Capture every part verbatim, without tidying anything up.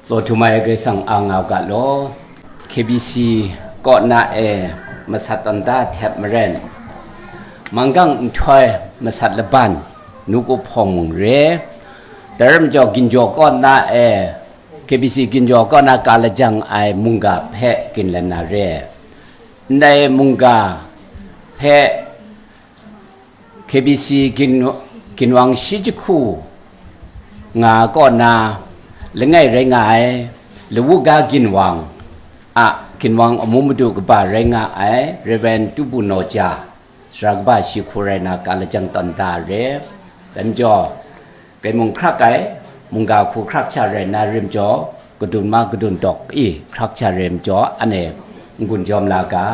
Tsaw htum ai Karai Kasang a nga u ga law, K B C kaw na e masat tawn da htet maren, manggang nhtoi masat laban, nu ku hpawng mung re, dai ram jaw ginjaw kaw na e, K B C ginjaw kaw na ka lajang ai mungga hpe ginlen na re, ndai mungga hpe K B C gin-, ginwang shi jahku nga kaw na langai rai nga ai, lawu ga ginwang a ginwang amu madu kaba rai nga ai Rev. Tubu Naw Ja, sara kaba shi hku rai na ka lajang tawn da re, dai majaw, Kaimung hkrak ai, mungga hku hkrak sha rai na rim jaw, kadun ma kadun dawk i hkrak sha rim jaw, ane n-gun jawm la ga,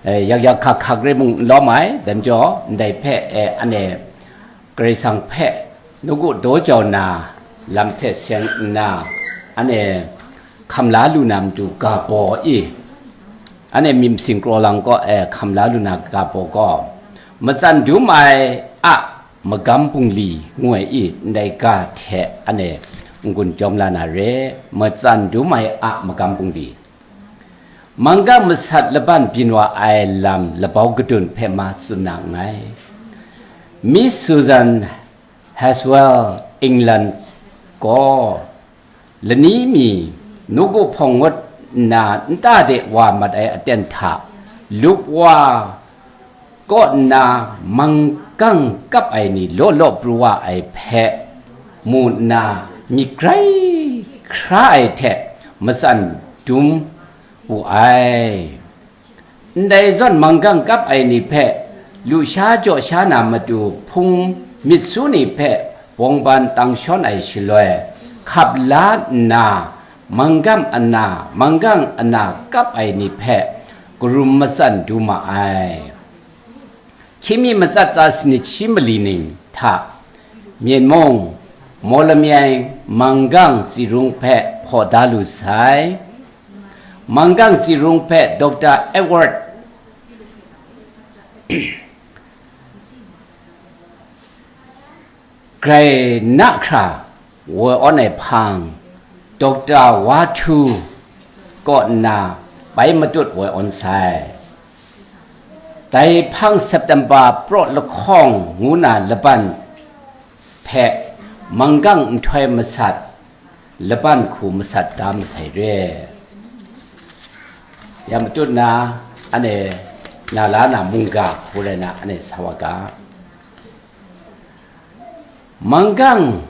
eh, yak yak hkak hkak rim mung n lawm ai, dai majaw, ndai hpe, eh, ane Karai Kasang hpe nawku daw jau na lam hte seng nna, ane hkam la lu na matu ga baw i, ane myit masin kraw lang kaw e hkam la lu na ga baw gaw, matsan dum ai a magam bungli ngu ai i, ndai ga hte ane n-gun jawm la na re, matsan dum ai a magam bungli. Manggang masat laban byin wa ai lam labau kadun hpe ma tsun na nngai. Miss Susan Haswell, England gaw, lani mi nawku hpawng ngut nna nta de wa mat ai aten hta, lup wa kaw nna manggang kap ai ni law law pru wa ai hpe mu nna, myit grai hkra ai hte matsan dum wu ai. Ndai zawn manggang kap ai ni hpe, lusha jaw sha na matu hpung myit su ni hpe bawngban tang shawn ai shaloi, hkap la nna, manggang ana, manggang ana kap ai ni hpe karum matsan du ma ai. Hkying mi matsat tsa sanit shi mali ning hta, Myen mung, Mawlamyai manggang tsi rung hpe hpaw da lu sai. Manggang tsi rung hpe Doctor Edward Grai na hkra woi awn ai hpang, Doctor Wa Htu kaw nna bai matut woi awn sai. Dai hpang September praw lahkawng ngu na laban hpe manggang nhtoi masat, laban hku masat da masai re. Ya matut na, ane na la na mungga hku rai na, ane sa wa ga. Manggang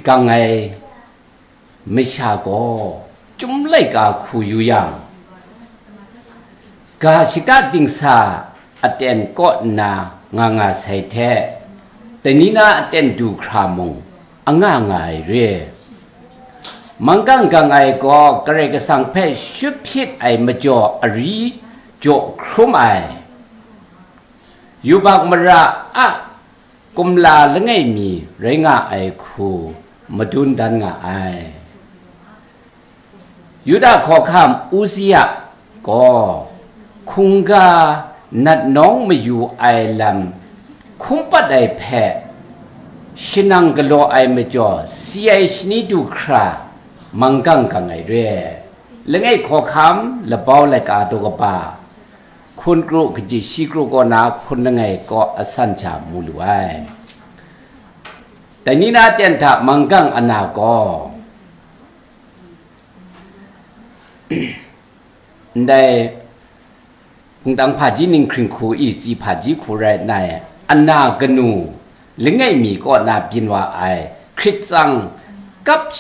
gang ai masha gaw, Chyum laika hku yu yang, ga shaka dingsa aten kaw nna nga nga sai hte, dai ni na aten du hkra mung anga nga ai re. Manggang gang ai gaw Karai Kasang hpe shut hpyit ai majaw ari jaw hkrum ai, yubak mara a kumla langai mi rai nga ai hku madun dan nga ai. Yuda hkawhkam Uzia gaw hkungga nat nawng mayu ai lam hkungpat ai hpe shanang galaw ai majaw, si ai shani du hkra manggang gang ai re. Langai hkawhkam labau laika daw kaba, hkun kru kaji shi kru kaw na hkun langai kaw asan sha mu lu ai. Dai ni na ten hta manggang ana gaw, ndai hpungtang hpaji ninghkring hku i tsi hpaji hku rai nna, ana kanu langai mi kaw na byin wa ai hkrit tsang kap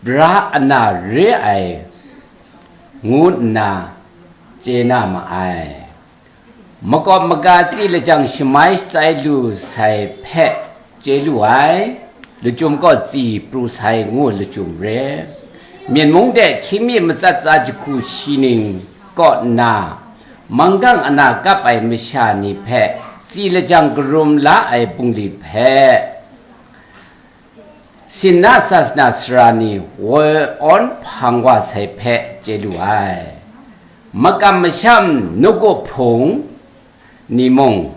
ra ana re ai, ngu nna chye na ma ai. Makawp maga tsi lajang shamai shatsai lu sai hpe chye lu ai, lachyum gaw tsi pru sai ngu lachyum re. Myen mung de hkying mi matsat tsa jahku shi ning kaw nna, manggang ana kap ai masha ni hpe tsi lajang karum la ai bungli hpe, Sinna sasana sara ni woi awn hpang wa sai hpe chye lu ai. Makam masham nawku hpung ni mung,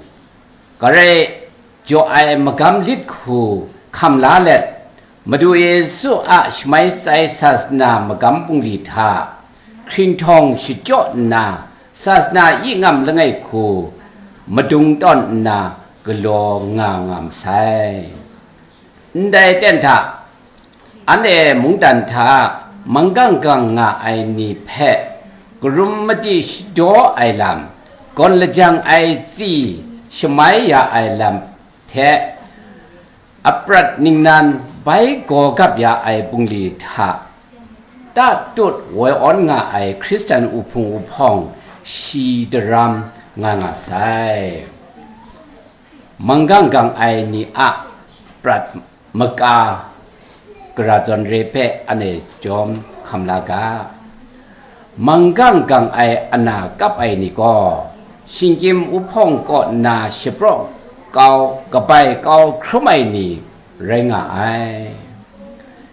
Karai jaw ai magam lit hku hkam la let, Madu Yesu a shamai tsai sasana magam bungli hta hkringhtawng shachyaw nna, sasana yi ngam langai hku madung tawn nna galaw nga nga masai. Ndai ten hta, anhte mungdan hta manggang gang nga ai ni hpe karum madi shadaw ai lam, gawn lajang ai tsi shamai ya ai lam hte, aprat ningnan bai gaw gap ya ai bungli hta, ta tut woi awn nga ai Hkristan uhpung uhpawng shi daram nga nga sai. Manggang gang ai ni a prat maka gara zawn re hpe anhte jawm hkam la ga. Manggang gang ai ana kap ai ni gaw, shinggyim uhpawng kaw nna shapraw kau, kabai kau hkrum ai ni rai nga ai.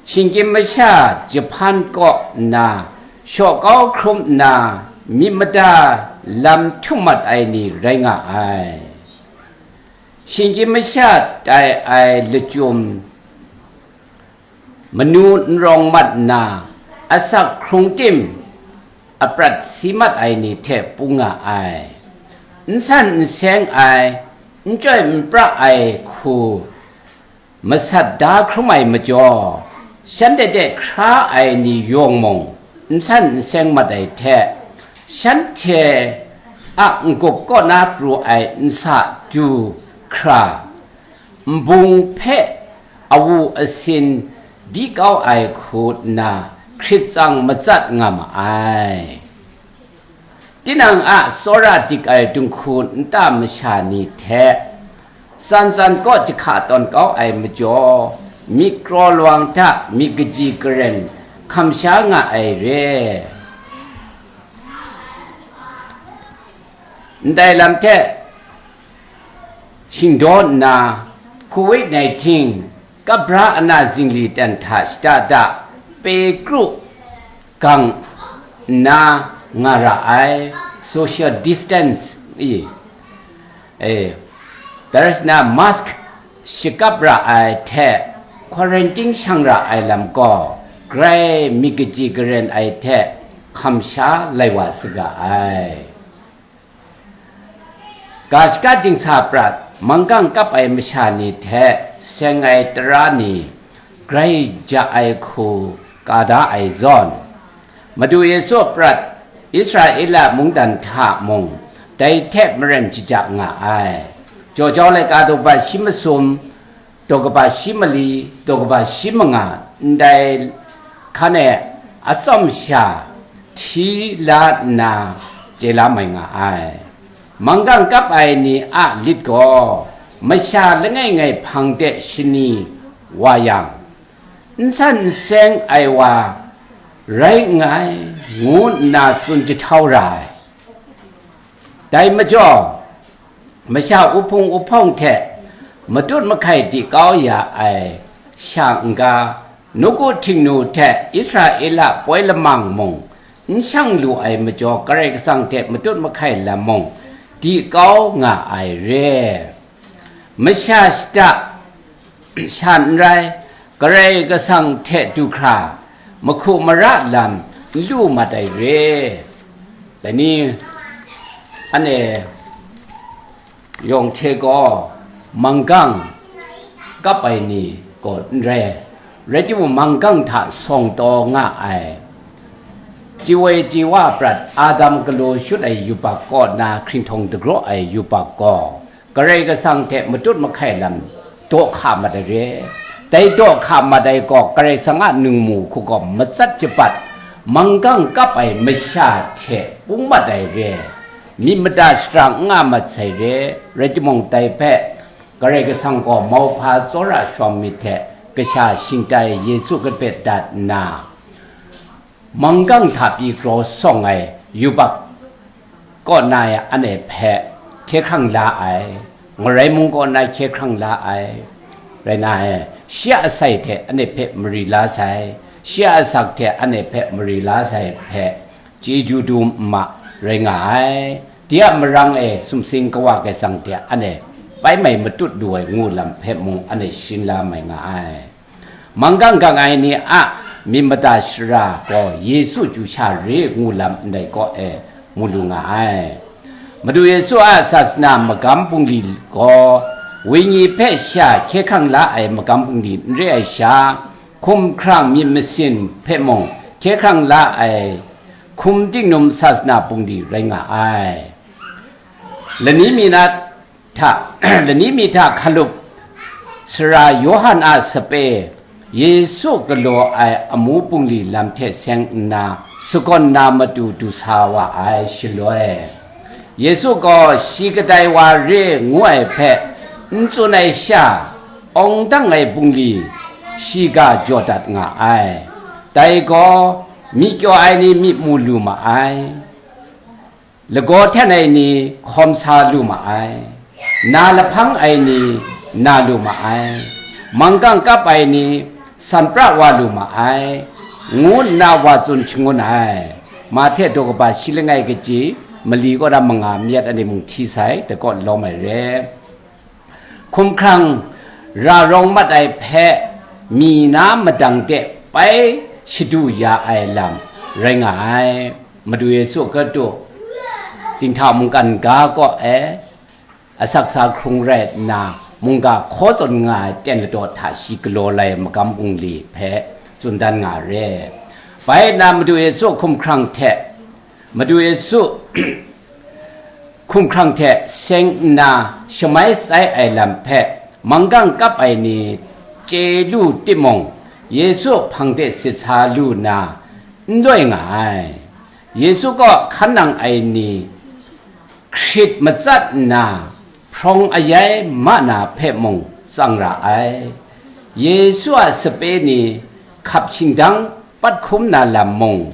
Shinggyim masha jahpan kaw nna shaw kau hkrum nna myit mada lam htum mat ai ni rai nga ai. Shinggyim masha tai ai lachyum manu n rawng mat nna, asak hkrung tim aprat si mat ai ni hte pung nga ai. N san n seng ai, n chyoi n pra ai hku masat da hkrum ai majaw, shanhte de hkra ai ni yawng mung n san n seng mat ai hte, shanhte a n-gup kaw na pru ai nsa du hkra, nbung hpe awu asin di kau ai hku nna hkrit tsang matsat nga ma ai. Tinang a tsawra dik ai dinghku nta masha ni hte tsan tsan kaw jahka tawn kau ai majaw, myit kraw lawang hta myit kaji karen hkam sha nga ai re. Ndai lam hte shingdaw nna, covid nineteen kapra ana zingli ten hta shada da, Petru gang nna nga ra ai, social distance i, eh, dar sna mask shakap ra ai hte, quarantine shang ra ai lam gaw, grai myit kaji karen ai hte hkam sha lai wa saga ai. Ga shaka dingsa prat manggang kap ai masha ni hte seng ai tara ni grai ja ai hku ka da ai zawn, Madu Yesu a prat Israela mungdan hta mung dai hte maren shaja nga ai. Jaw jau laika daw ba shi masum, daw kaba shi mali, daw kaba shi manga ndai hkan e atsawm sha hti la nna chye la mai nga ai. Manggang kap ai ni a lit gaw masha langai ngai hpang de shani wa yang, n san n seng ai wa rai nngai, ngu nna tsun jahtau ra ai. Dai majaw, masha uhpung uhpawng hte matut mahkai di kau ya ai sha n-ga, nawku htingnu hte Israela poi lamang mung n shang lu ai majaw, Karai Kasang hte matut mahkai lam mung di kau nga ai re. Masha shada sha n rai, Karai Kasang hte du hkra mahku mara lam n lu mat ai re. Dai ni, anhte yawng hte gaw manggang kap ai ni gaw n rai, rai timung, manggang hta sawng taw nga ai, chye woi chye wa prat Adam galaw shut ai yubak kaw na hkringhtawng dagraw ai yubak gaw, Karai Kasang hte matut mahkai lam daw hka mat ai re. Dai daw hka mat ai gaw, Karai Kasang a ningmu hku gaw matsat jabat, manggang kap ai masha hte pung mat ai re. Myit mada shara n nga mat sai re. Rai timung, dai hpe Karai Kasang gaw mauhpa tsawra shawng myit hte kasha shingtai Yesu Hkristu hpe dat nna, manggang hta pyi kraw sawng ai yubak kaw na ya anhte hpe hkye hkrang la ai, ngarai mung kaw na hkye hkrang la ai, rai na ai, shi a asai hte anhte hpe mari la sai, shi a asak hte anhte hpe mari la sai hpe chyeju du ma rai nga ai. Dai a marang e sumsing kawa Karai Kasang hte anhte pai mai matut lu ai ngu lam hpe mung anhte shin la mai nga ai. Manggang gang ai ni a myit mada shara gaw Yesu chyu sha re ngu lam ndai kaw e mu lu nga ai. Madu Yesu a sasana magam bungli gaw, wenyi hpe sha hkye hkrang la ai magam bungli n re ai sha, hkumhkrang myit masin hpe mung hkye hkrang la ai hkum tingnum sasana bungli rai nga ai. Lani mi na hta, lani mi hta hkalup sara Yawhan a sape Yesu galaw ai amu bungli lam hte seng nna, sagawn na matu du sa wa ai shaloi, Yesu gaw shi kadai wa re ngu ai hpe n tsun ai sha, awng dang ai bungli shiga jaw dat nga ai. Dai gaw, myi kyaw ai ni myit mu lu ma ai, lagaw hten ai ni hkawm sa lu ma ai, na lahpang ai ni na lu ma ai, manggang kap ai ni san pra wa lu ma ai, ngu nna wa tsun shangun ai. Mahte daw kaba shi langai kaji, mali kaw na manga myat ani mung hti sai, dakaw lawm ai re. Hkumhkrang ra rawng mat ai hpe mi na madang de pai shadu ya ai lam rai nga ai. Madu Yesu Hkristu dinghta mungkan ga kaw e asak sa hkrung rai nna, mungga hkaw tsun nga ai ten ladaw hta shi galaw lai magam bungli hpe tsun dan nga re. Bai nna Madu Yesu hkumhkrang hte, Madu Yesu hkumhkrang hte seng nna shamai sai ai lam hpe manggang kap ai ni chye lu timung, Yesu hpang de sit sa lu nna n loi nga ai. Yesu kaw hkan nang ai ni hkrit matsat nna, hprawng ayai ma na hpe mung tsang ra ai. Yesu a sape ni hkap shingdang pat hkum na lam mung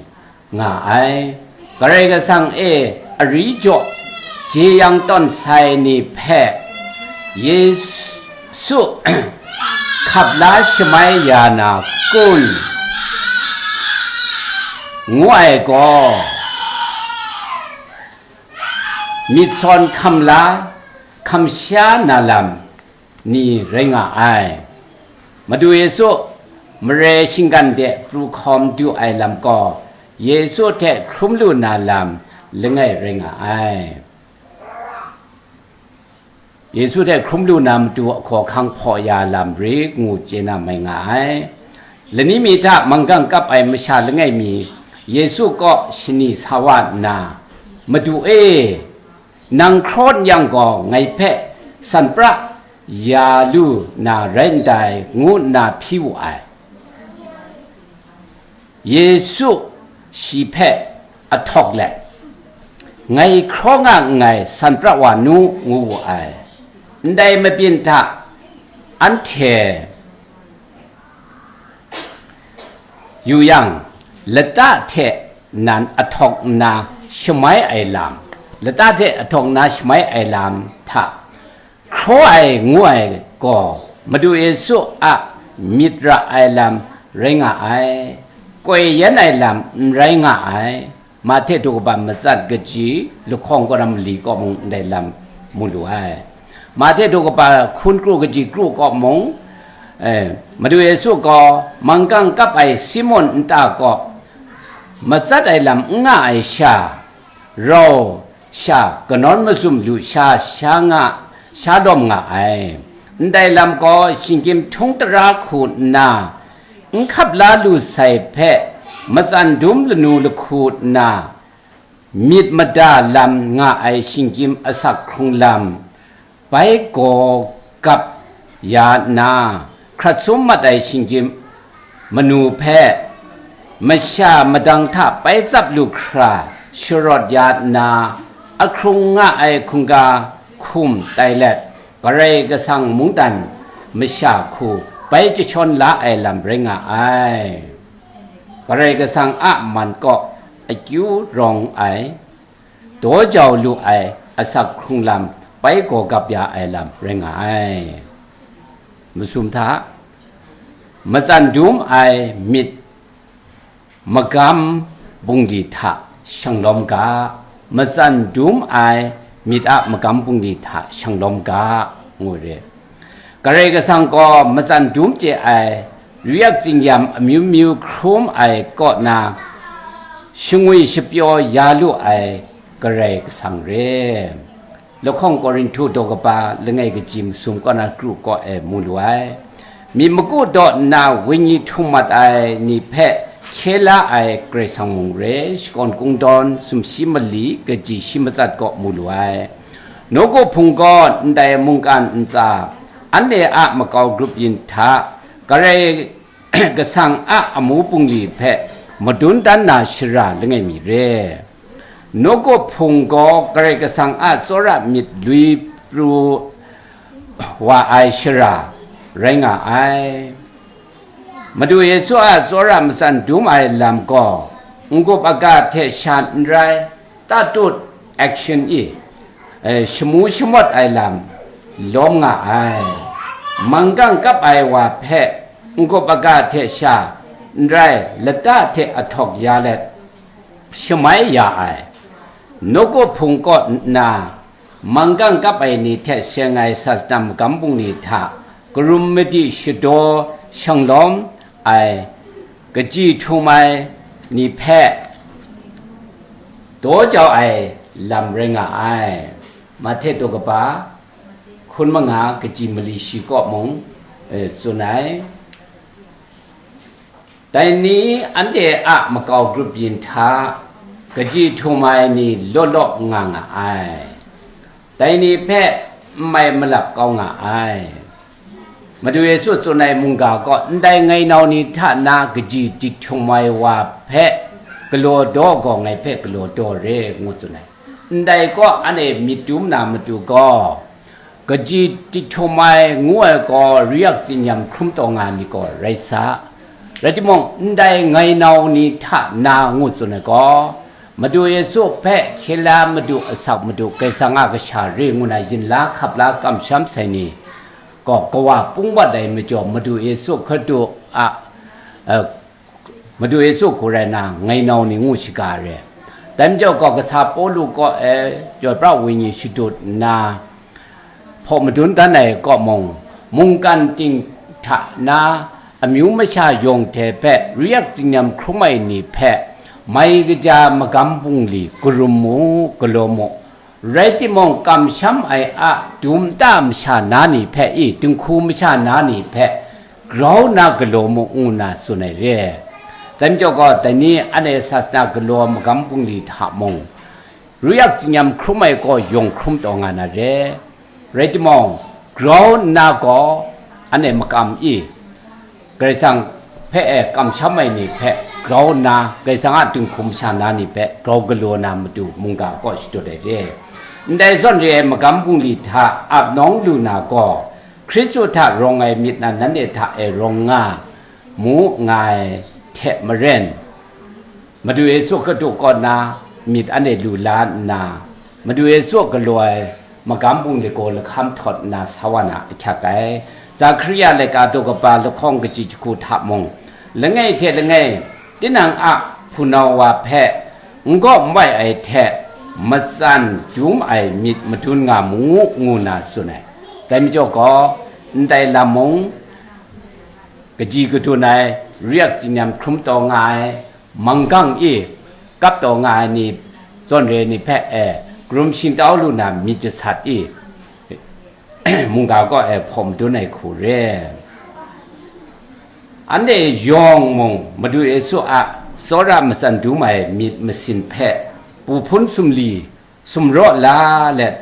nga ai. Karai Kasang e ari jaw jeyang tawn sai ni hpe Yesu hkap la shamai ya na kun ngu ai gaw, myit sawn hkam la, hkam sha na lam ni rai nga ai. Madu Yesu mare shinggan de pru hkawm du ai lam gaw, Yesu hte hkrum lu na lam langai rai nga ai. Yesu hte hkrum lu na matu ahkaw hkang hpaw ya lam ri ngu chye na mai nga ai. Lani mi hta manggang kap ai masha langai mi Yesu kaw shani sa wa nna, "Madu e, nang hkraw n yang gaw, ngai hpe san pra ya lu na rai ndai," ngu nna hpyi wu ai. Yesu shi hpe ahtawk let, "Ngai hkraw nga nngai, san pra wa nu," ngu wu ai. Ndai mabyin hta anhte yu yang, lata hte nan ahtawk nna shamai ai lam, lata hte ahtawk nna shamai ai lam hta hkraw ai ngu ai gaw, Madu Yesu a myit ra ai lam rai nga ai, koi yan ai lam n rai nga ai. Mahte daw kaba matsat kaji lahkawng kaw ram mali kaw mung ndai lam mu lu ai. Mahte daw kaba hkun kru kaji kru kaw mung, eh, Madu Yesu gaw manggang kap ai Simun nta kaw matsat ai lam n nga ai sha, rau sha kanawn mazum lu sha, sha nga, sha lawm nga ai. Ndai lam gaw shinggyim htung tara hku nna, n hkap la lu sai hpe, matsan dum lanu lahku nna, myit mada lam nga ai shinggyim asak hkrung lam, bai gaw gap ya nna, hkrat sum mat ai shinggyim manu hpe masha madang hta bai tsap lu hkra sharawt ya nna, ahkrung nga ai hkungga hkum tai let, Karai Kasang mungdan masha hku bai jashawn la ai lam rai nga ai. Karai Kasang a man kaw akyu rawng ai, daw jau lu ai asak hkrung lam bai gaw gap ya ai lam rai nga ai. Masum hta, matsan dum ai myit magam bungli hta shanglawm ga, matsan dum ai myit a magam bungli hta shanglawm ga, ngu re. Karai Kasang gaw matsan dum chye ai Yak tsinyam amyu myu hkrum ai kaw na, shangwi shapyaw ya lu ai Karai Kasang re. Lahkawng Korinhtu daw kaba langai kaji masum kaw na kru kaw e mu lu ai. Myit magu daw nna wenyi htum mat ai ni hpe hkye la ai Karai Kasang mung re, shakawn kungdawn sumshi mali kaji shi matsat kaw mu lu ai. Nawku Hpung gaw ndai mungkan ntsa, anhte a makau grup yin hta, Karai Kasang a amu bungli hpe madun dan na shara langai mi re. Nawku Hpung gaw Karai Kasang a tsawra myit lui pru wa ai shara rai nga ai. Madu Yesu a tsawra matsan dum ai lam gaw, n-gup aga hte sha n rai, tatut, action i, eh, shamu shamawt ai lam lawm nga ai. Manggang kap ai wa hpe n-gup aga hte sha n rai, lata hte ahtawk ya let shamai ya ai. Nawku Hpung kaw nna, manggang kap ai ni hte seng ai sasana magam bungli hta karum madi shadaw shanglawm ai, kaji htum ai ni hpe daw jau ai lam rai nga ai. Mahte daw kaba hkun manga kaji mali shi kaw mung, eh, tsun ai. Dai ni anhte a makau grup yin hta kaji htum ai ni law law nga nga ai. Dai ni hpe n mai malap kau nga ai. Madu Yesu tsun ai mungga gaw, ndai ngainau ni hta na kaji jahtum ai wa hpe galaw daw gaw, ngai hpe galaw daw re, ngu tsun ai. Ndai gaw, anhte myit dum na matu gaw, kaji jahtum ai ngu ai gaw, yak tsinyam hkrum taw nga ni gaw rai sa. Rai timung, ndai ngainau ni hta na ngu tsun ai gaw, Madu Yesu hpe hkye la Madu asak Madu Karai Kasang a kasha re ngu na yin la hkap la kamsham sai ni gaw, kawa pung bat ai majaw, Madu Yesu Hkristu a, eh, Madu Yesu hku rai na ngainau ni ngu shaga re. Dai majaw gaw, kasa Pawlu kaw e chyoi pra wenyi shadut nna, hpaw madun dan ai kaw mung, mungkan ting hta na amyu masha yawng hte hpe yak tsinyam hkrum ai ni hpe mai kaja magam bungli karum mu, galaw mu, rai timung, kamsham ai a dum ta masha na ni hpe i, dinghku masha na ni hpe grau na galaw mu, ngu na tsun ai re. Dai majaw gaw, dai ni anhte sasana galaw magam bungli hta mung, yak tsinyam hkrum ai gaw yawng hkrum taw nga na re. Rai timung, grau nna gaw anhte makam i, Karai Kasang hpe e kamsham ai ni hpe grau nna, Karai Kasang a dinghku masha na ni hpe grau galaw na matu mungga kaw shadut ai re. Ndai zawn re ai magam bungli hta ap nawng lu na gaw, Hkristu hta rawng ai myit na nanhte hta e rawng nga mu nga ai hte maren, Madu Yesu Hkristu kaw na myit anhte lu la nna, Madu Yesu galaw ai magam bungli gaw lahkam htawt nna sa wa na ahkyak ai. Zakaria laika daw kaba lahkawng kaji jahku hta mung, langai hte langai, tinang a hpunau wa hpe n gaw n wai ai hte matsan dum ai myit madun nga mu, ngu na tsun ai. Dai majaw gaw, ndai lam mung, kaji kadun ai, yak tsinyam hkrum taw nga ai, manggang i, kap taw nga ai ni, zawn re ni hpe e, karum shingtau lu na myit jasat i, mungga kaw e hpaw madun ai hku re. Anhte yawng mung Madu Yesu a tsawra matsan dum ai myit masin hpe pu hpun sumli sumraw la let,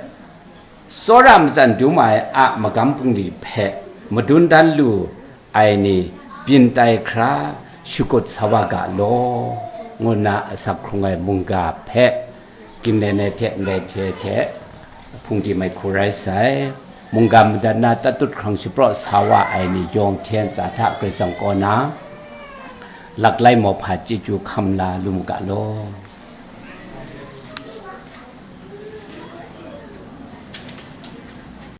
tsawra matsan dum ai a magam bungli hpe madun dan lu ai ni byin tai hkra shakut sa wa ga law, ngu nna asak hkrung ai mungga hpe, ginlen ai hte ndai hte hte hpungdim ai hku rai sai. Mungga madat na tatut hkrang shapraw sa wa ai ni yawng hte ntsa hta Karai Kasang kaw na laklai mawhpa chyeju hkam la lu mu ga law.